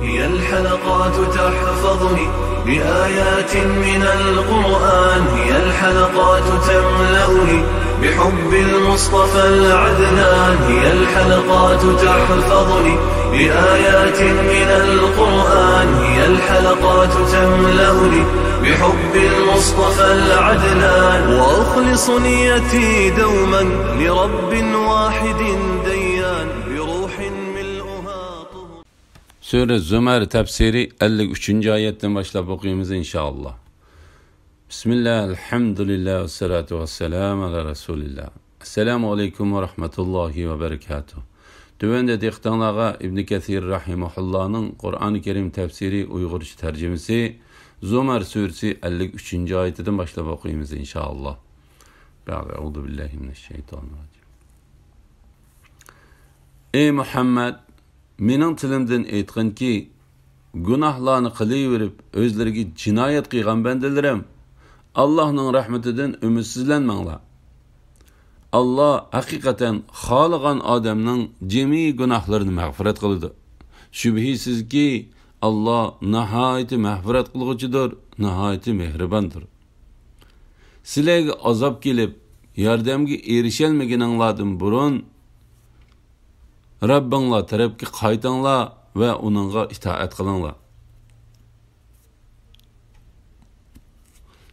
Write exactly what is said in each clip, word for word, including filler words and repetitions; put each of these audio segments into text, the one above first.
هي الحلقات تحفظني بآيات من القرآن، هي الحلقات تملأني بحب المصطفى العدنان، هي الحلقات تحفظني بآيات من القرآن، هي الحلقات تملأني بحب المصطفى العدنان، وأخلص نيتي دوما لرب واحد ديان، بروح ملؤها طهر. سۈرە زۇمەر تەپسىرى ئەللىك ئۈچىنچى ئايەتتىن باشلاپ ئوقۇيمىز، ئىنشائاللا. بىسمىللا، ئەلھەمدۇلىللا، ۋەسسالاتۇ ۋەسسالامۇ ئەلا رەسۇلىللا. ئەسسالامۇ ئەلەيكۇم ۋە رەھمەتۇللاھى ۋە بەرىكاتۇھ. تۆۋەندە دىققىتىڭلارغا ئىبن كەسىر رەھىمەھۇللانىڭ قۇرئانى كەرىم تەپسىرى ئۇيغۇرچە تەرجىمىسى، زۇمەر سۈرىسى ئەللىك ئۈچىنچى ئايىتىدىن باشلاپ ئوقۇيمىز، ئىنشائاللا. بەئدە، ئەئۇزۇ بىللاھى مىنەششەيتانىررەجىم. ئەي مۇھەممەد، مېنىڭ تىلىمدىن ئېيتقىنكى، گۇناھلارنى قىلىۋېرىپ، ئۆزلىرىگە جىنايەت قىلغان بەندىلىرىم، ئاللاھنىڭ رەھمىتىدىن ئۈمىدسىزلەنمەڭلار. ئاللا ھەقىقەتەن خالىغان ئادەمنىڭ جىمى گۇناھلىرىنى مەغپىرەت قىلىدۇ. شۈبھىسىزكى، ئاللا ناھايىتى مەغپىرەت قىلغۇچىدۇر، ناھايىتى مېھرىباندۇر. سىلەرگە ئازاب كېلىپ، ياردەمگە ئېرىشەلمىگىنىڭلاردىن بۇرۇن، رەببىڭلار تەرەپكە قايتىڭلار ۋە ئۇنىڭغا ئىتائەت قىلىڭلار.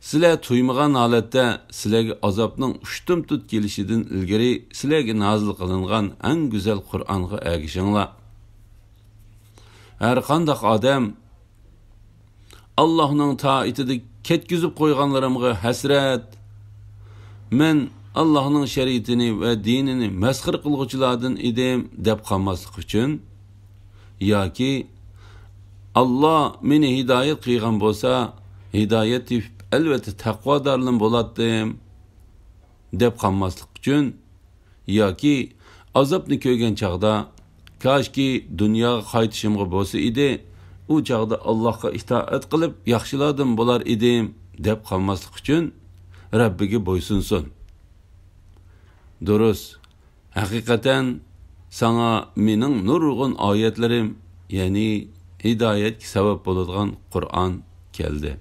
سىلەر تۇيمىغان ھالەتتە سىلەرگە ئازابنىڭ ئۇشتۇمتۇت كېلىشىدىن ئىلگىرى سىلەرگە نازىل قىلىنغان ئەڭ گۈزەل قۇرئانغا ئەگىشىڭلار. ھەرقانداق ئادەم ئاللاھنىڭ تائىتىدە كەتكۈزۈپ قويغانلىرىمغا ھەسرەت، مەن ئاللاھنىڭ شەرىئىتىنى ۋە دىنىنى مەسخىرە قىلغۇچىلاردىن ئىدىم دەپ قالماسلىق ئۈچۈن، ياكى ئاللا مېنى ھىدايەت قىلغان بولسا، ھىدايەت تېپىپ ئەلۋەتتە تەقۋادارلىرىم بولاتتىم دەپ قالماسلىق ئۈچۈن، ياكى ئازابنى كۆرگەن چاغدا، كاشكى دۇنياغا قايتىشىمغا بولسا ئىدى، ئۇ چاغدا ئاللاھقا ئىتائەت قىلىپ ياخشىلاردىن بولار ئىدىم دەپ قالماسلىق ئۈچۈن رەببىگە بويسۇنسۇن. دۇرۇس، ھەقىقەتەن ساڭا مېنىڭ نۇرغۇن ئايەتلىرىم، يەنى ھىدايەتكە سەۋەب بولىدىغان قۇرئان كەلدى.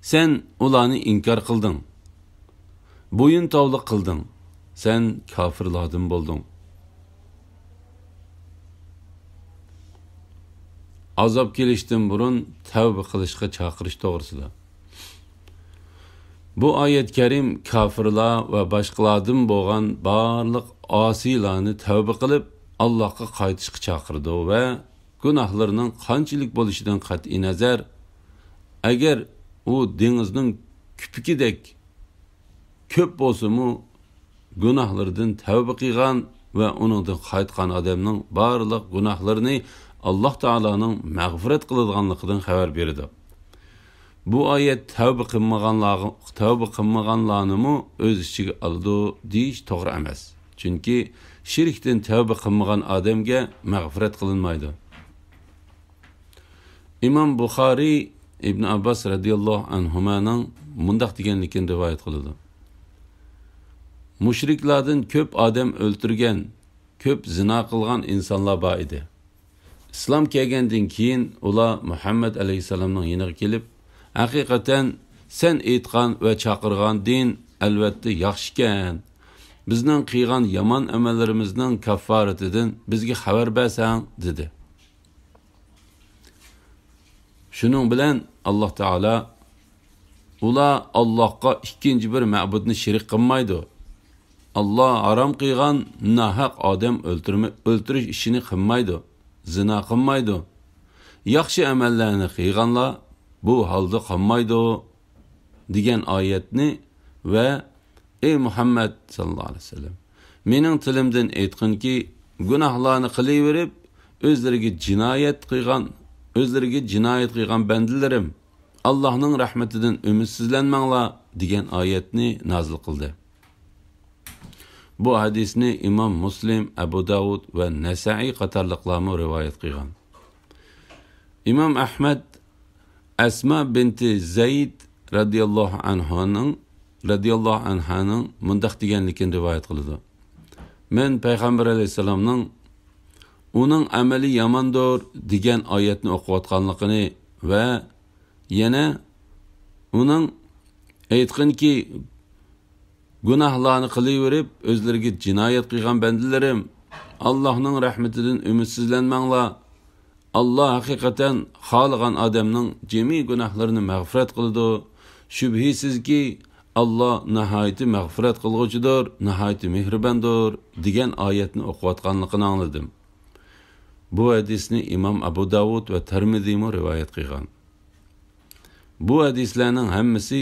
سەن ئۇلارنى ئىنكار قىلدىڭ. بويۇن تاۋلىق قىلدىڭ. سەن كاپىرلاردىن بولدۇڭ. ئازاب كېلىشتىن بۇرۇن تەۋبە قىلىشقا چاقىرىش توغرىسىدا. بۇ ئايەت كەرىم كاپىرلار ۋە باشقىلاردىن بولغان بارلىق ئاسىيلارنى تەۋبە قىلىپ، ئاللاھقا قايتىشقا چاقىرىدۇ ۋە گۇناھلىرىنىڭ قانچىلىك بولۇشىدىن قەتئىينەزەر، ئەگەر ئۇ دېڭىزنىڭ كۆپۈكىدەك كۆپ بولسىمۇ، گۇناھلىرىدىن تەۋبە قىلغان ۋە ئۇنىڭدىن قايتقان ئادەمنىڭ بارلىق گۇناھلىرىنى ئاللاھ تائالانىڭ مەغپىرەت قىلىدىغانلىقىدىن خەۋەر بېرىدۇ. بۇ ئايەت تەۋبە قىلمىغانلارغا، تەۋبە قىلمىغانلارنىمۇ ئۆز ئىچىگە ئالىدۇ دېيىش توغرا ئەمەس. چۈنكى شىركتىن تەۋبە قىلمىغان ئادەمگە مەغپىرەت قىلىنمايدۇ. ئىمام بۇخارىي ئىبن ئابباس رەزىياللاھۇ ئەنھۇمانىڭ مۇنداق دېگەنلىكىنى رىۋايەت قىلىدۇ: مۇشرىكلاردىن كۆپ ئادەم ئۆلتۈرگەن، كۆپ زىنا قىلغان ئىنسانلار بار ئىدى. ئىسلام كەلگەندىن كېيىن ئۇلار مۇھەممەد ئەلەيھىسسالامنىڭ يېنىغا كېلىپ، ھەقىقەتەن سەن ئېيتقان ۋە چاقىرغان دىن ئەلۋەتتە ياخشىكەن. بىزنىڭ قىلغان يامان ئەمەللىرىمىزنىڭ كاففارىتىدىن بىزگە خەۋەر بەرسەڭ، دېدى. شۇنىڭ بىلەن ئاللاھ تائالا، ئۇلار ئاللاھقا ئىككىنچى بىر مەبۇدنى شېرىك قىلمايدۇ. ئاللاھ ھارام قىلغان ناھەق ئادەم ئۆلتۈرمە-، ئۆلتۈرۈش ئىشىنى قىلمايدۇ، زىنا قىلمايدۇ. ياخشى ئەمەللەرنى قىلغانلار بۇ ھالدا قالمايدۇ، دېگەن ئايەتنى ۋە ئەي مۇھەممەد ساللاللاھۇ ئەلەيھى ۋەسەللەم، مېنىڭ تىلىمدىن ئېيتقىنكى، گۇناھلارنى قىلىۋېرىپ، ئۆزلىرىگە جىنايەت قىلغان، ئۆزلىرىگە جىنايەت قىلغان بەندىلىرىم، ئاللاھنىڭ رەھمىتىدىن ئۈمىدسىزلەنمەڭلار، دېگەن ئايەتنى نازىل قىلدى. بۇ ھەدىسنى ئىمام مۇسلىم، ئەبۇ داۋۇد ۋە نەسائىي قاتارلىقلارمۇ رىۋايەت قىلغان. ئىمام ئەھمەد ئەسما بىنتى زەيد رەزىياللاھۇ ئەنھانىڭ، رەزىياللاھۇ ئەنھانىڭ مۇنداق دېگەنلىكىنى رىۋايەت قىلىدۇ: مەن پەيغەمبەر ئەلەيھىسسالامنىڭ ئۇنىڭ ئەمىلى ياماندۇر دېگەن ئايەتنى ئوقۇۋاتقانلىقىنى ۋە يەنە ئۇنىڭ ئېيتقىنكى، گۇناھلارنى قىلىۋېرىپ، ئۆزلىرىگە جىنايەت قىلغان بەندىلىرىم، ئاللاھنىڭ رەھمىتىدىن ئۈمىدسىزلەنمەڭلار. ئاللا ھەقىقەتەن خالىغان ئادەمنىڭ جىمى گۇناھلىرىنى مەغپىرەت قىلىدۇ. شۈبھىسىزكى، ئاللا ناھايىتى مەغپىرەت قىلغۇچىدۇر، ناھايىتى مېھرىباندۇر، دېگەن ئايەتنى ئوقۇۋاتقانلىقىنى ئاڭلىدىم. بۇ ھەدىسنى ئىمام ئەبۇ داۋۇد ۋە تىرمىزىمۇ رىۋايەت قىلغان. بۇ ھەدىسلەرنىڭ ھەممىسى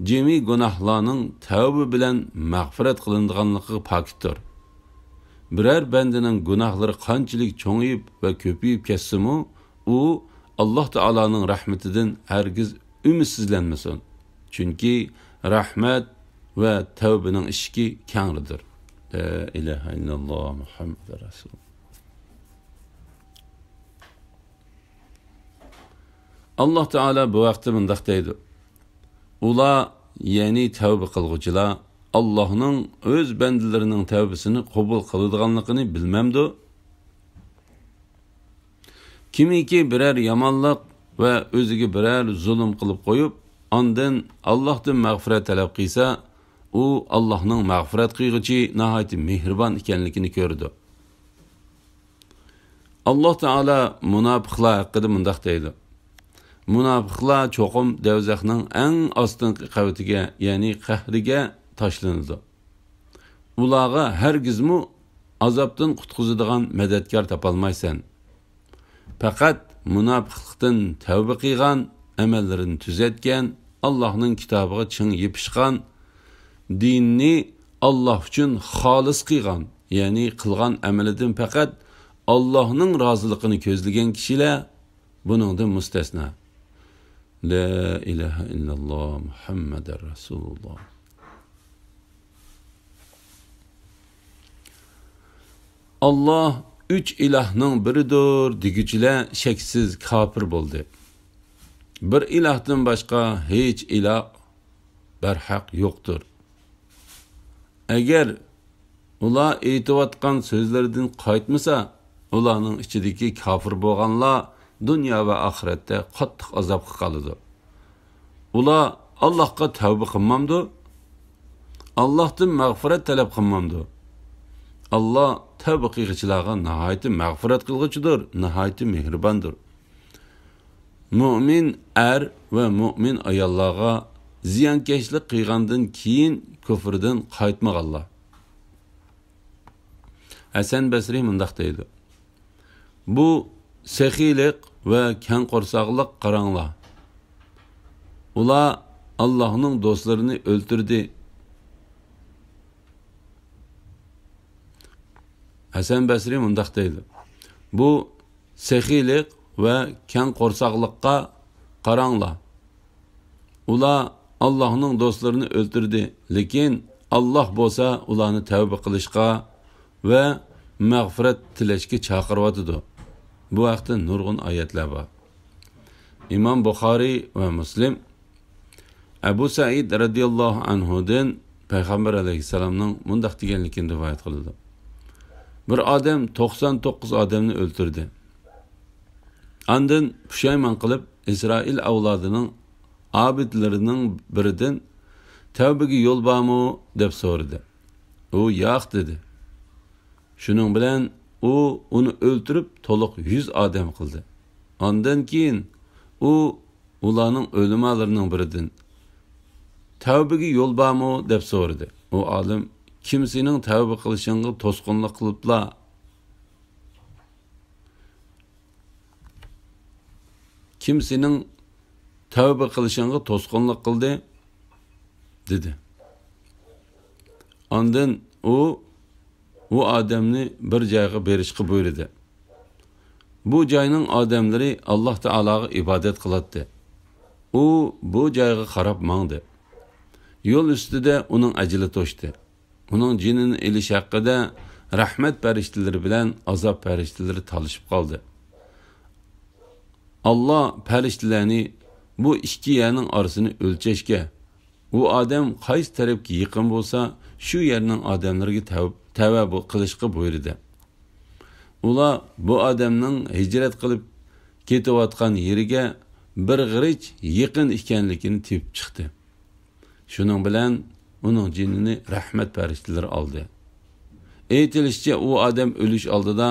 جىمى گۇناھلارنىڭ تەۋبە بىلەن مەغپىرەت قىلىنىدىغانلىقىغا پاكىتتۇر. بىرەر بەندىنىڭ گۇناھلىرى قانچىلىك چوڭىيىپ ۋە كۆپىيىپ كەتسىمۇ، ئۇ ئاللا تائالانىڭ رەھمىتىدىن ھەرگىز ئۈمىدسىزلەنمىسۇن. چۈنكى رەھمەت ۋە تەۋبىنىڭ ئىشىكى كەڭرىدۇر. لا ئىلاھە ئىللاللا مۇھەممەد رەسۇل. ئاللا تائالا بۇ ھەقتە مۇنداق دەيدۇ: ئۇلار، يەنى تەۋبە قىلغۇچىلار، ئاللانىڭ ئۆز بەندىلىرىنىڭ تەۋبىسىنى قوبۇل قىلىدىغانلىقىنى بىلمەمدۇ؟ كىمكى بىرەر يامانلىق ۋە ئۆزىگە بىرەر زۇلۇم قىلىپ قويۇپ، ئاندىن ئاللاھتىن مەغپىرەت تەلەپ قىلسا، ئۇ ئاللاھنىڭ مەغپىرەت قىلغۇچى، ناھايىتى مېھرىبان ئىكەنلىكىنى كۆرىدۇ. ئاللا تائالا مۇناپىقلار ھەققىدە مۇنداق دەيدۇ: مۇناپىقلار چوقۇم دەۋزەخنىڭ ئەڭ ئاستىنقى قەۋىتىگە، يەنى قەھرىگە تاشلىنىدۇ. ئۇلارغا ھەرگىزمۇ ئازابتىن قۇتقۇزىدىغان مەدەتكار تاپالمايسەن. پەقەت مۇناپىقلىقتىن تەۋبە قىلغان، ئەمەللىرىنى تۈزەتكەن، ئاللاھنىڭ كىتابىغا چىڭ يېپىشقان، دىننى ئاللاھ ئۈچۈن خالىس قىلغان، يەنى قىلغان ئەمىلىدىن پەقەت ئاللاھنىڭ رازىلىقىنى كۆزلىگەن كىشىلەر بۇنىڭدىن مۇستەسنا. لا ئىلاھە ئىللاللا مۇھەممەدەر رەسۇلۇللا. ئاللاھ ئۈچ ئىلاھنىڭ بىرىدۇر دېگۈچىلەر شەكسىز كاپىر بولدى. بىر ئىلاھتىن باشقا ھېچ ئىلاھ بەرھەق يوقتۇر. ئەگەر ئۇلار ئېيتىۋاتقان سۆزلىرىدىن قايتمىسا، ئۇلارنىڭ ئىچىدىكى كاپىر بولغانلار دۇنيا ۋە ئاخىرەتتە قاتتىق ئازابقا قالىدۇ. ئۇلار ئاللاھقا تەۋبە قىلمامدۇ؟ ئاللاھتىن مەغپىرەت تەلەپ قىلمامدۇ؟ ئاللاھ تەۋبە قىلغۇچىلارغا ناھايىتى مەغپىرەت قىلغۇچىدۇر، ناھايىتى مېھرىباندۇر. مۆمىن ئەر ۋە مۆمىن ئاياللارغا زىيانكەشلىك قىلغاندىن كېيىن كۇفرىدىن قايتمىغانلار. ھەسەن بەسرى مۇنداق دەيدۇ: بۇ سېخىيلىق ۋە كەڭ قورساقلىق قاراڭلار. ئۇلار ئاللاھنىڭ دوستلىرىنى ئۆلتۈردى. ھەسەن بەسرى مۇنداق دەيدۇ: بۇ سېخىيلىق ۋە كەڭ قورساقلىققا قاراڭلار. ئۇلار ئاللاھنىڭ دوستلىرىنى ئۆلتۈردى، لېكىن ئاللاھ بولسا ئۇلارنى تەۋبە قىلىشقا ۋە مەغپىرەت تىلەشكە چاقىرىۋاتىدۇ. بۇ ھەقتە نۇرغۇن ئايەتلەر بار. ئىمام بۇخارىي ۋە مۇسلىم ئەبۇ سەئىد رەزىياللاھۇ ئەنھۇدىن پەيغەمبەر ئەلەيھىسسالامنىڭ مۇنداق دېگەنلىكىنى رىۋايەت قىلىدۇ: بىر ئادەم توقسان توققۇز ئادەمنى ئۆلتۈردى. ئاندىن پۇشايمان قىلىپ، ئىسرائىل ئەۋلادىنىڭ ئابىدلىرىنىڭ بىرىدىن، تەۋبىگە يول بارمۇ؟ دەپ سورىدى. ئۇ ياق دېدى. شۇنىڭ بىلەن ئۇ ئۇنى ئۆلتۈرۈپ، تولۇق يۈز ئادەم قىلدى. ئاندىن كېيىن ئۇ ئۇلارنىڭ ئۆلىمالىرىنىڭ بىرىدىن، تەۋبىگە يول بارمۇ؟ دەپ سورىدى. ئۇ ئالىم: كىم سېنىڭ تەۋبە قىلىشىڭغا توسقۇنلۇق قىلىپلا؟ كىم سېنىڭ تەۋبە قىلىشىڭغا توسقۇنلۇق قىلدى؟ دېدى. ئاندىن ئۇ ئۇ ئادەمنى بىر جايغا بېرىشقا بۇيرۇدى. بۇ جاينىڭ ئادەملىرى ئاللاھ تائالاغا ئىبادەت قىلاتتى. ئۇ بۇ جايغا قاراپ ماڭدى. يول ئۈستىدە ئۇنىڭ ئەجىلى توشتى. ئۇنىڭ جېنىنى ئېلىش ھەققىدە رەھمەت پەرىشتىلىرى بىلەن ئازاب پەرىشتىلىرى تالىشىپ قالدى. ئاللاھ پەرىشتىلەرنى بۇ ئىككى يەرنىڭ ئارىسىنى ئۆلچەشكە، ئۇ ئادەم قايسى تەرەپكە يېقىن بولسا، شۇ يەرنىڭ ئادەملىرىگە تەۋ-، تەۋە بو-، قىلىشقا بۇيرۇدى. ئۇلار بۇ ئادەمنىڭ ھىجرەت قىلىپ كېتىۋاتقان يېرىگە بىر غېرىچ يېقىن ئىكەنلىكىنى تېپىپ چىقتى. شۇنىڭ بىلەن ئۇنىڭ جېنىنى رەھمەت پەرىشتىلىرى ئالدى. ئېيتىلىشىچە، ئۇ ئادەم ئۆلۈش ئالدىدا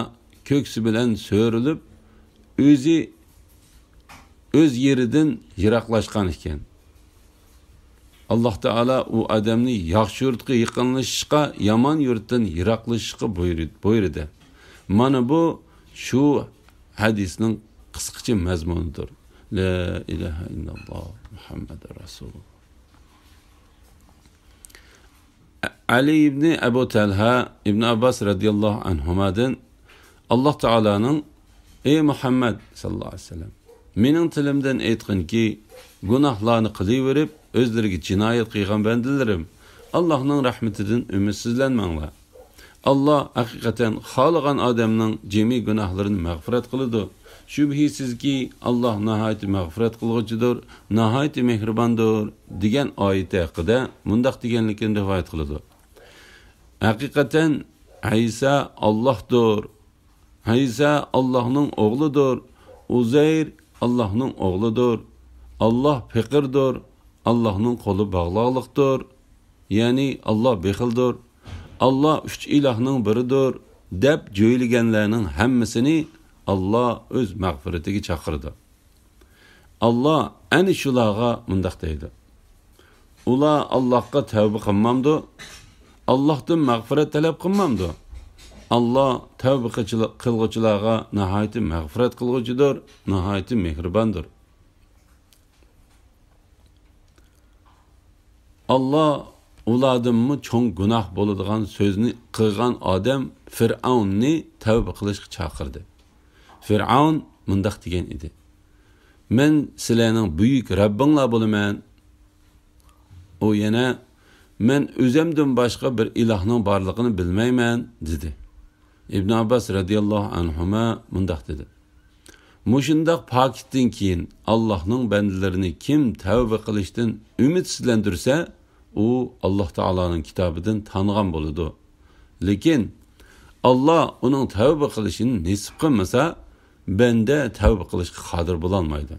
كۆكسى بىلەن سۆرىلىپ، ئۆزى ئۆز يېرىدىن يىراقلاشقان ئىكەن. ئاللاھ تائالا ئۇ ئادەمنى ياخشى يۇرتقا يېقىنلىشىشقا، يامان يۇرتتىن يىراقلىشىشقا بۇيرۇ-، بۇيرۇدى. مانا بۇ شۇ ھەدىسنىڭ قىسقىچە مەزمۇنىدۇر. لا ئىلاھە ئىللاللاھ مۇھەممەدۇر رەسۇلۇللاھ. ئەلى ئىبنى ئەبۇ تەلھە ئىبنى ئابباس رەزىياللاھۇ ئەنھۇمادىن ئاللاھ تائالانىڭ، ئەي مۇھەممەد ساللاللاھۇ ئەلەيھى ۋەسەللەم، مېنىڭ تىلىمدىن ئېيتقىنكى، گۇناھلارنى قىلىۋېرىپ، ئۆزلىرىگە جىنايەت قىلغان بەندىلىرىم، ئاللاھنىڭ رەھمىتىدىن ئۈمىدسىزلەنمەڭلار. ئاللاھ ھەقىقەتەن خالىغان ئادەمنىڭ جىمى گۇناھلىرىنى مەغپىرەت قىلىدۇ. شۈبھىسىزكى، ئاللاھ ناھايىتى مەغپىرەت قىلغۇچىدۇر، ناھايىتى مېھرىباندۇر، دېگەن ئايىتى ھەققىدە مۇنداق دېگەنلىكىنى رىۋايەت قىلىدۇ. ھەقىقەتەن ئەيسا ئاللاھدۇر. ئەيسا ئاللاھنىڭ ئوغلىدۇر. ئۇزەير ئاللاھنىڭ ئوغلىدۇر. ئاللاھ پېقىردۇر. ئاللاھنىڭ قولى باغلاقلىقتۇر. يەنى ئاللاھ بېخىلدۇر. ئاللاھ ئۈچ ئىلاھنىڭ بىرىدۇر، دەپ جۆيلىگەنلەرنىڭ ھەممىسىنى ئاللاھ ئۆز مەغپىرىتىگە چاقىرىدۇ. ئاللاھ ئەنە شۇلارغا مۇنداق دەيدۇ: ئۇلار ئاللاھقا تەۋبە قىلمامدۇ؟ ئاللاھتىن مەغپىرەت تەلەپ قىلمامدۇ؟ ئاللاھ تەۋبە قىلغۇچىلارغا ناھايىتى مەغپىرەت قىلغۇچىدۇر، ناھايىتى مېھرىباندۇر. ئاللاھ ئۇلاردىنمۇ چوڭ گۇناھ بولىدىغان سۆزنى قىلغان ئادەم فىرئەۋننى تەۋبە قىلىشقا چاقىردى. فىرئەۋن مۇنداق دېگەن ئىدى: مەن سىلەرنىڭ بۈيۈك رەببىڭلار بولىمەن. ئۇ يەنە: مەن ئۆزۈمدىن باشقا بىر ئىلاھنىڭ بارلىقىنى بىلمەيمەن، دېدى. ئىبن ئابباس رەزىياللاھۇ ئەنھۇما مۇنداق دېدى: مۇشۇنداق پاكىتتىن كېيىن ئاللاھنىڭ بەندىلىرىنى كىم تەۋبە قىلىشتىن ئۈمىدسىزلەندۈرسە، ئۇ ئاللاھ تائالانىڭ كىتابىدىن تانغان بولىدۇ. لېكىن ئاللاھ ئۇنىڭ تەۋبە قىلىشىنى نېسىپ قىلمىسا، بەندە تەۋبە قىلىشقا قادىر بولالمايدۇ.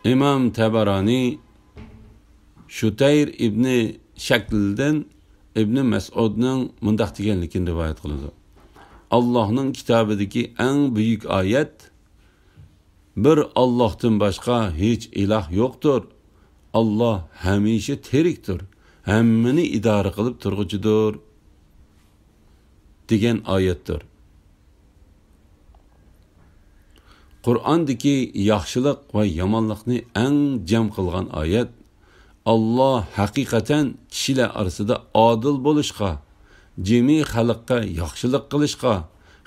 ئىمام تەبەرانى شۇتەير ئىبنى شەكلدىن ئىبنى مەسئۇدنىڭ مۇنداق دېگەنلىكىنى رىۋايەت قىلىدۇ: ئاللاھنىڭ كىتابىدىكى ئەڭ بۈيۈك ئايەت، بىر ئاللاھتىن باشقا ھېچ ئىلاھ يوقتۇر. ئاللاھ ھەمىشە تىرىكتۇر، ھەممىنى ئىدارە قىلىپ تۇرغۇچىدۇر، دېگەن ئايەتتۇر. قۇرئاندىكى ياخشىلىق ۋە يامانلىقنى ئەڭ جەم قىلغان ئايەت، ئاللاھ ھەقىقەتەن كىشىلەر ئارىسىدا ئادىل بولۇشقا، جىمى خەلققە ياخشىلىق قىلىشقا،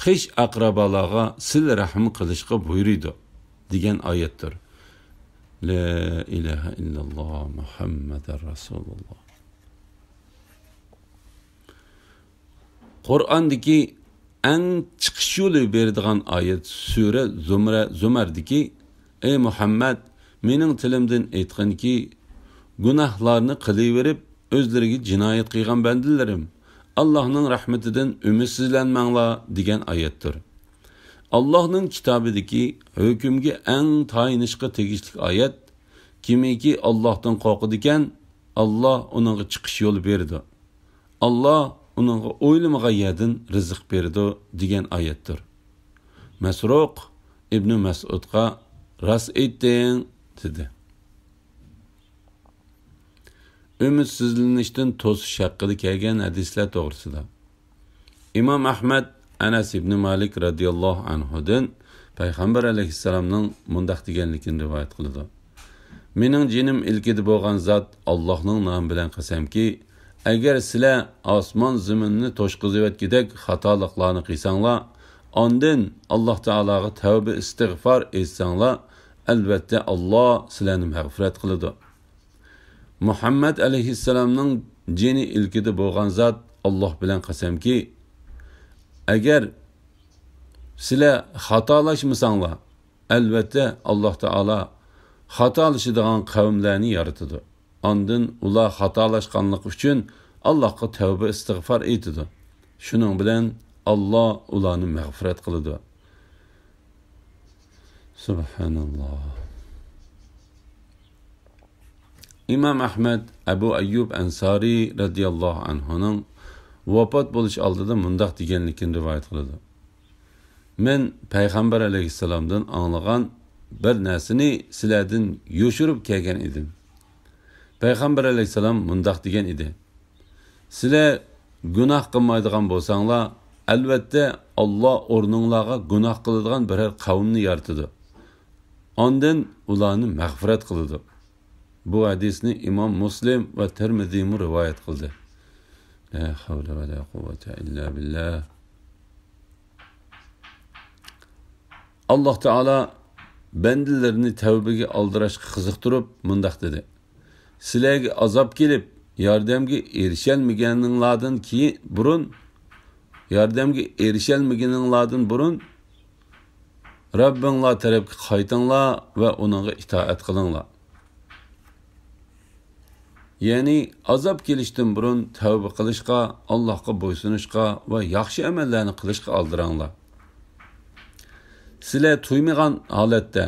خىش ئەقرىبالارغا سىلە رەھىم قىلىشقا بۇيرۇيدۇ، دېگەن ئايەتتۇر. لا ئىلاھە ئىللاللاھ مۇھەممەدۇر رەسۇلۇللاھ. قۇرئاندىكى ئەڭ چىقىش يولى بېرىدىغان ئايەت سۈرە زۇمرە، زۇمەردىكى: ئەي مۇھەممەد، مېنىڭ تىلىمدىن ئېيتقىنكى، گۇناھلارنى قىلىۋېرىپ، ئۆزلىرىگە جىنايەت قىلغان بەندىلىرىم، ئاللاھنىڭ رەھمىتىدىن ئۈمىدسىزلەنمەڭلار، دېگەن ئايەتتۇر. ئاللاھنىڭ كىتابىدىكى ھۆكۈمگە ئەڭ تايىنىشقا تېگىشلىك ئايەت، كىمكى ئاللاھتىن قورقىدىكەن، ئاللاھ ئۇنىڭغا چىقىش يولى بېرىدۇ. ئاللاھ ئۇنىڭغا ئويلىمىغان يەردىن رىزىق بېرىدۇ، دېگەن ئايەتتۇر. مەسرۇق ئىبنى مەسئۇدقا: راست ئېيتتىڭ، دېدى. ئۈمىدسىزلىنىشتىن توسۇش ھەققىدە كەلگەن ھەدىسلەر توغرىسىدا. ئىمام ئەھمەد ئەنەس ئىبنى مالىك رەزىياللاھۇ ئەنھۇدىن پەيغەمبەر ئەلەيھىسسالامنىڭ مۇنداق دېگەنلىكىنى رىۋايەت قىلىدۇ: مېنىڭ جېنىم ئىلكىدە بولغان زات ئاللاھنىڭ نامى بىلەن قەسەمكى، ئەگەر سىلەر ئاسمان زېمىننى توشقۇزۇۋەتكۈدەك خاتالىقلارنى قىلساڭلار، ئاندىن ئاللاھ تائالاغا تەۋبە ئىستىغپار ئېيتساڭلار، ئەلۋەتتە ئاللاھ سىلەرنى مەغپىرەت قىلىدۇ. مۇھەممەد ئەلەيھىسسالامنىڭ جېنى ئىلكىدە بولغان زات ئاللاھ بىلەن قەسەمكى، ئەگەر سىلەر خاتالاشمىساڭلار، ئەلۋەتتە ئاللاھ تائالا خاتالىشىدىغان قەۋملەرنى يارىتىدۇ. ئاندىن ئۇلار خاتالاشقانلىقى ئۈچۈن ئاللاھقا تەۋبە ئىستىغپار ئېيتىدۇ. شۇنىڭ بىلەن ئاللا ئۇلارنى مەغپىرەت قىلىدۇ. سۇبھاناللا. ئىمام ئەھمەد ئەبۇ ئەييۇب ئەنسارى رەزىياللاھۇ ئەنھۇنىڭ ۋاپات بولۇش ئالدىدا مۇنداق دېگەنلىكىنى رىۋايەت قىلىدۇ: مەن پەيغەمبەر ئەلەيھىسسالامدىن ئاڭلىغان بىر نەرسىنى سىلەردىن يوشۇرۇپ كەلگەن ئىدىم. پەيغەمبەر ئەلەيھىسسالام مۇنداق دېگەن ئىدى: سىلەر گۇناھ قىلمايدىغان بولساڭلار، ئەلۋەتتە، ئاللا ئورنۇڭلارغا گۇناھ قىلىدىغان بىرەر قەۋمنى يارىتىدۇ. ئاندىن ئۇلارنى مەغپىرەت قىلىدۇ. بۇ ھەدىسنى ئىمام مۇسلىم ۋە تىرمىزىمۇ رىۋايەت قىلدى. لا ھەۋلە ۋە لا قۇۋۋەتە ئىللا بىللا. ئاللاھ تائالا بەندىلىرىنى تەۋبىگە ئالدىراشقا قىزىقتۇرۇپ مۇنداق دېدى: سىلەرگە ئازاب كېلىپ، ياردەمگە ئېرىشەلمىگەنىڭلاردىن كېيىن، بۇرۇن، ياردەمگە ئېرىشەلمىگىنىڭلاردىن بۇرۇن رەببىڭلار تەرەپكە قايتىڭلار ۋە ئۇنىڭغا ئىتائەت قىلىڭلار. يەنى ئازاب كېلىشتىن بۇرۇن تەۋبە قىلىشقا، ئاللاھقا بويسۇنۇشقا ۋە ياخشى ئەمەللەرنى قىلىشقا ئالدىراڭلار. سىلەر تۇيمىغان ھالەتتە،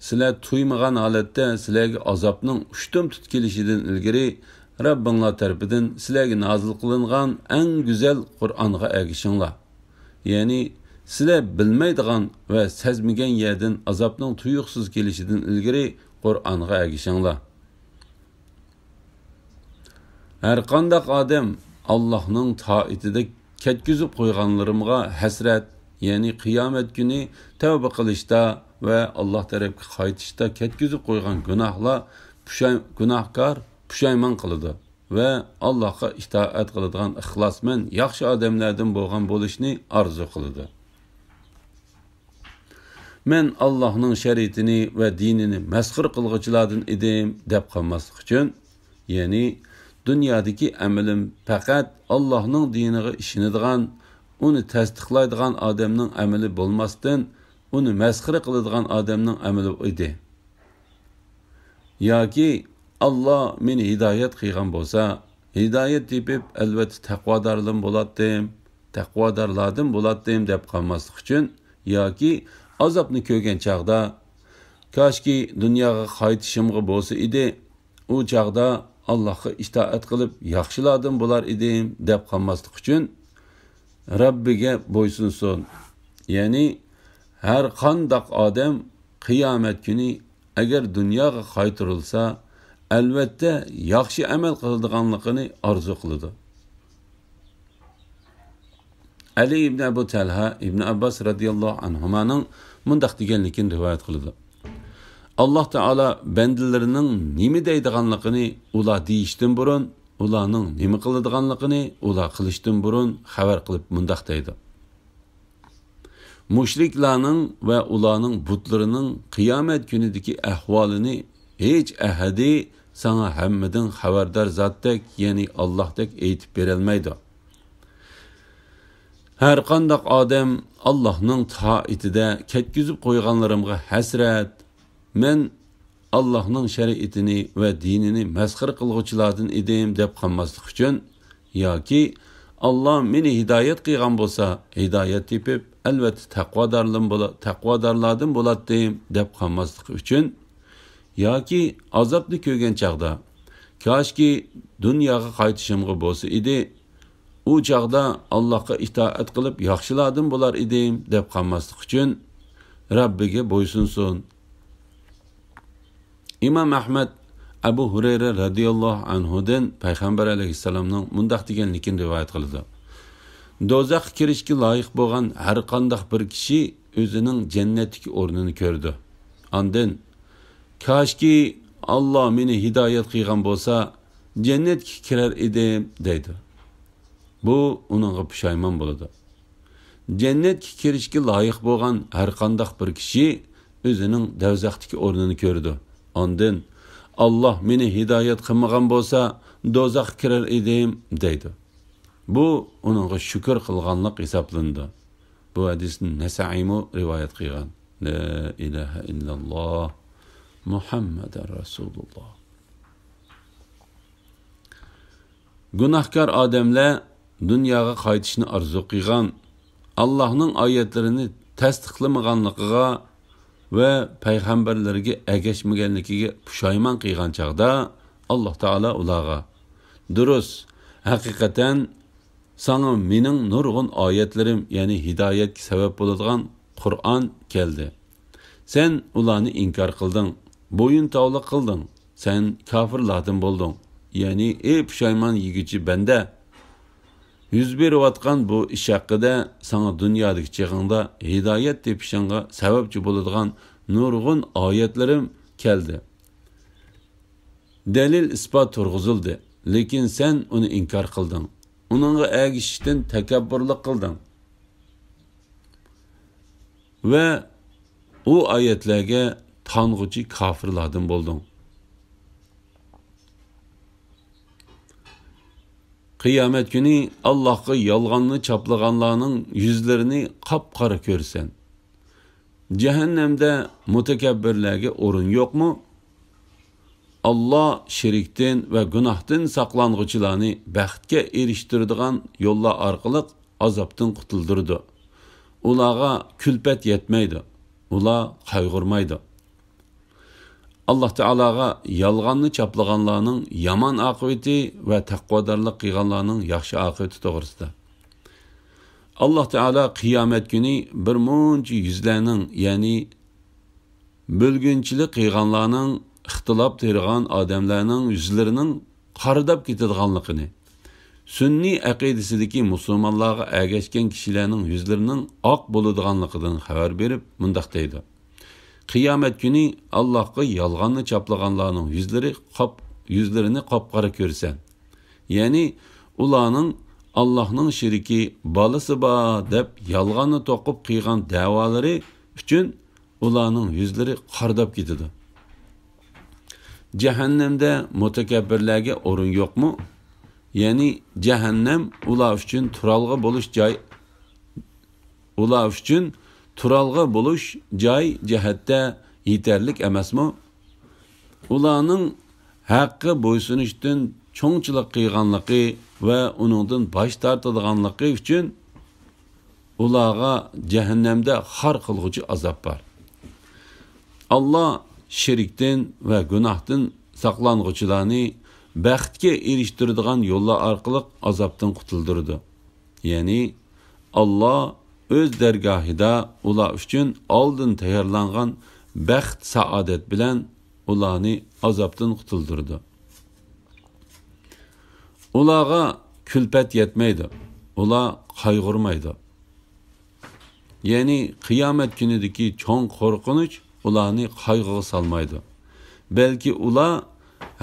سىلەر تۇيمىغان ھالەتتە سىلەرگە ئازابنىڭ ئۇشتۇمتۇت كېلىشىدىن ئىلگىرى رەببىڭلار تەرىپىدىن سىلەرگە نازىل قىلىنغان ئەڭ گۈزەل قۇرئانغا ئەگىشىڭلار. يەنى سىلەر بىلمەيدىغان ۋە سەزمىگەن يەردىن ئازابنىڭ تۇيۇقسىز كېلىشىدىن ئىلگىرى قۇرئانغا ئەگىشىڭلار. ھەرقانداق ئادەم ئاللاھنىڭ تائىتىدە كەتكۈزۈپ قويغانلىرىمغا ھەسرەت، يەنى قىيامەت كۈنى تەۋبە قىلىشتا ۋە ئاللاھ تەرەپكە قايتىشتا كەتكۈزۈپ قويغان گۇناھلار پۇشاي-، گۇناھكار پۇشايمان قىلىدۇ ۋە ئاللاھقا ئىتائەت قىلىدىغان ئىخلاسمەن، ياخشى ئادەملەردىن بولغان بولۇشنى ئارزۇ قىلىدۇ. مەن ئاللاھنىڭ شەرىئىتىنى ۋە دىنىنى مەسخىرە قىلغۇچىلاردىن ئىدىم دەپ قالماسلىق ئۈچۈن، يەنى دۇنيادىكى ئەمىلىم پەقەت ئاللاھنىڭ دىنىغا ئىشىنىدىغان، ئۇنى تەستىقلايدىغان ئادەمنىڭ ئەمىلى بولماستىن، ئۇنى مەسخىرە قىلىدىغان ئادەمنىڭ ئەمىلى ئىدى. ياكى ئاللا مېنى ھىدايەت قىلغان بولسا، ھىدايەت تېپىپ، ئەلۋەتتە تەقۋادارلىرىم بولاتتىم، تەقۋادارلاردىن بولاتتىم دەپ قالماسلىق ئۈچۈن، ياكى ئازابنى كۆرگەن چاغدا، كاشكى دۇنياغا قايتىشىمغا بولسا ئىدى، ئۇ چاغدا ئاللاھقا ئىتائەت قىلىپ، ياخشىلاردىن بولار ئىدىم دەپ قالماسلىق ئۈچۈن، رەببىگە بويسۇنسۇن. يەنى ھەر قانداق ئادەم قىيامەت كۈنى ئەگەر دۇنياغا قايتۇرۇلسا، ئەلۋەتتە ياخشى ئەمەل قىلىدىغانلىقىنى ئارزۇ قىلىدۇ. ئەلى ئىبن ئەبۇ تەلھە ئىبن ئابباس رەزىياللاھۇ ئەنھۇمانىڭ مۇنداق دېگەنلىكىنى رىۋايەت قىلىدۇ: ئاللاھ تائالا بەندىلىرىنىڭ نېمە دەيدىغانلىقىنى ئۇلار دېيىشتىن بۇرۇن، ئۇلارنىڭ نېمە قىلىدىغانلىقىنى ئۇلار قىلىشتىن بۇرۇن خەۋەر قىلىپ مۇنداق دەيدۇ: مۇشرىكلارنىڭ ۋە ئۇلارنىڭ بۇتلىرىنىڭ قىيامەت كۈنىدىكى ئەھۋالىنى ھېچ ئەھەدى ساڭا ھەممىدىن خەۋەردار زاتتەك، يەنى ئاللاھتەك ئېيتىپ بېرەلمەيدۇ. ھەرقانداق ئادەم ئاللاھنىڭ تائىتىدە كەتكۈزۈپ قويغانلىرىمغا ھەسرەت، مەن ئاللاھنىڭ شەرىئىتىنى ۋە دىنىنى مەسخىرە قىلغۇچىلاردىن ئىدىم دەپ قالماسلىق ئۈچۈن، ياكى ئاللا مېنى ھىدايەت قىلغان بولسا، ھىدايەت تېپىپ، ئەلۋەتتە تەقۋادارلىم بولا-، تەقۋادارلاردىن بولاتتىم دەپ قالماسلىق ئۈچۈن، ياكى ئازابنى كۆرگەن چاغدا، كاشكى دۇنياغا قايتىشىمغا بولسا ئىدى، ئۇ چاغدا ئاللاھقا ئىتائەت قىلىپ ياخشىلاردىن بولار ئىدىم دەپ قالماسلىق ئۈچۈن، رەببىگە بويسۇنسۇن. ئىمام ئەھمەد ئەبۇ ھۇرەيرە رەزىياللاھۇ ئەنھۇدىن پەيغەمبەر ئەلەيھىسسالامنىڭ مۇنداق دېگەنلىكىنى رىۋايەت قىلىدۇ: دوزاخقا كىرىشكە لايىق بولغان ھەرقانداق بىر كىشى ئۆزىنىڭ جەننەتتىكى ئورنىنى كۆرىدۇ. ئاندىن، كاشكى ئاللا مېنى ھىدايەت قىلغان بولسا، جەننەتكە كىرەر ئىدىم، دەيدۇ. بۇ ئۇنىڭغا پۇشايمان بولىدۇ. جەننەتكە كىرىشكە لايىق بولغان ھەرقانداق بىر كىشى ئۆزىنىڭ دوزاختىكى ئورنىنى كۆرىدۇ. ئاندىن، ئاللا مېنى ھىدايەت قىلمىغان بولسا، دوزاخقا كىرەر ئىدىم، دەيدۇ. بۇ ئۇنىڭغا شۈكۈر قىلغانلىق ھېسابلىنىدۇ. بۇ ھەدىسنى نەسائىيمۇ رىۋايەت قىلغان. لا ئىلاھە ئىللاللا، مۇھەممەدەن رەسۇلۇللا. گۇناھكار ئادەملەر دۇنياغا قايتىشنى ئارزۇ قىلغان، ئاللاھنىڭ ئايەتلىرىنى تەستىقلىمىغانلىقىغا ۋە پەيغەمبەرلەرگە ئەگەشمىگەنلىكىگە پۇشايمان قىلغان چاغدا، ئاللاھ تائالا ئۇلارغا، دۇرۇس، ھەقىقەتەن ساڭا مېنىڭ نۇرغۇن ئايەتلىرىم، يەنى ھىدايەتكە سەۋەب بولىدىغان قۇرئان كەلدى. سەن ئۇلارنى ئىنكار قىلدىڭ، بويۇن تاۋلىق قىلدىڭ، سەن كاپىرلاردىن بولدۇڭ. يەنى، ئى پۇشايمان يېگۈچى بەندە! يۈز بېرىۋاتقان بۇ ئىش ھەققىدە ساڭا دۇنيادىكى چېغىڭدا ھىدايەت تېپىشىڭغا سەۋەبچى بولىدىغان نۇرغۇن ئايەتلىرىم كەلدى. دەلىل-ئىسپات تۇرغۇزۇلدى، لېكىن سەن ئۇنى ئىنكار قىلدىڭ، ئۇنىڭغا ئەگىشىشتىن تەكەببۇرلۇق قىلدىڭ ۋە ئۇ ئايەتلەرگە تانغۇچى كاپىرلاردىن بولدۇڭ. قىيامەت كۈنى ئاللاھقا يالغاننى چاپلىغانلارنىڭ يۈزلىرىنى قاپقارا كۆرىسەن. جەھەننەمدە مۇتەكەببىرلەرگە ئورۇن يوقمۇ؟ ئاللاھ شېرىكتىن ۋە گۇناھتىن ساقلانغۇچىلارنى بەختكە ئېرىشتۈرىدىغان يوللار ئارقىلىق ئازابتىن قۇتۇلدۇرىدۇ. ئۇلارغا كۈلپەت يەتمەيدۇ. ئۇلار قايغۇرمايدۇ. ئاللاھ تائالاغا يالغاننى چاپلىغانلارنىڭ يامان ئاقىۋىتى ۋە تەقۋادارلىق قىلغانلارنىڭ ياخشى ئاقىۋىتى توغرىسىدا. ئاللاھ تائالا قىيامەت كۈنى بىر مۇنچە يۈزلەرنىڭ، يەنى بۆلگۈنچىلىك قىلغانلارنىڭ، ئىختىلاپ تېرىغان ئادەملەرنىڭ يۈزلىرىنىڭ قارىداپ كېتىدىغانلىقىنى، سۈننىي ئەقىدىسىدىكى مۇسۇلمانلارغا ئەگەشكەن كىشىلەرنىڭ يۈزلىرىنىڭ ئاق بولىدىغانلىقىدىن خەۋەر بېرىپ، مۇنداق دەيدۇ: قىيامەت كۈنى ئاللاھقا يالغاننى چاپلىغانلارنىڭ يۈزلىرى قاپ-، يۈزلىرىنى قاپقارا كۆرىسەن. يەنى ئۇلارنىڭ ئاللاھنىڭ شېرىكى، بالىسى بار دەپ يالغاننى توقۇپ قىلغان دەۋالىرى ئۈچۈن ئۇلارنىڭ يۈزلىرى قارىداپ كېتىدۇ. جەھەننەمدە مۇتەكەببىرلەرگە ئورۇن يوقمۇ؟ يەنى جەھەننەم ئۇلار ئۈچۈن تۇرالغۇ بولۇش جاي، ئۇلار ئۈچۈن تۇرالغۇ بولۇش جاي جەھەتتە يېتەرلىك ئەمەسمۇ؟ ئۇلارنىڭ ھەققە بويسۇنۇشتىن چوڭچىلىق قىلغانلىقى ۋە ئۇنىڭدىن باش تارتىدىغانلىقى ئۈچۈن ئۇلارغا جەھەننەمدە خار قىلغۇچى ئازاب بار. ئاللاھ شېرىكتىن ۋە گۇناھتىن ساقلانغۇچىلارنى بەختكە ئېرىشتۈرىدىغان يوللار ئارقىلىق ئازابتىن قۇتۇلدۇرىدۇ. يەنى ئاللاھ ئۆز دەرگاھىدا ئۇلار ئۈچۈن ئالدىن تەييارلانغان بەخت-سائادەت بىلەن ئۇلارنى ئازابتىن قۇتۇلدۇرىدۇ. ئۇلارغا كۈلپەت يەتمەيدۇ، ئۇلار قايغۇرمايدۇ. يەنى قىيامەت كۈنىدىكى چوڭ قورقۇنچ ئۇلارنى قايغۇغا سالمايدۇ. بەلكى ئۇلار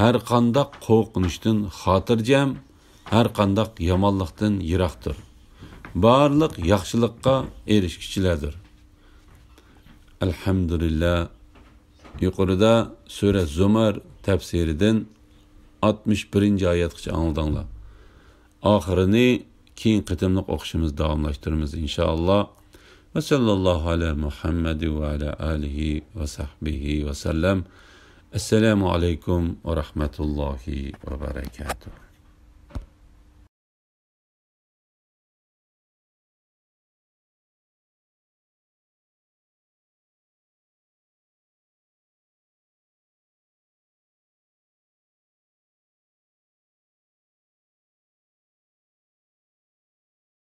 ھەرقانداق قورقۇنچتىن خاتىرجەم، ھەرقانداق يامانلىقتىن يىراقتۇر. بارلىق ياخشىلىققا ئېرىشكۈچىلەردۇر. ئەلھەمدۇلىللا. يۇقىرىدا سۈرە زۇمەر تەپسىرىدىن ئاتمىش بىرىنچى ئايەتكىچە ئاڭلىدىڭلار. ئاخىرىنى كېيىنكى قېتىملىق ئوقۇشىمىز داۋاملاشتۇرىمىز، ئىنشائاللا. ۋە سەللەللاھۇ ئەلا مۇھەممەد ۋە ئەلا ئالىھى ۋە سەھبىھى ۋە سەللەم. ئەسسالامۇ ئەلەيكۇم ۋە رەھمەتۇللاھى ۋە بەرەكاتۇھ.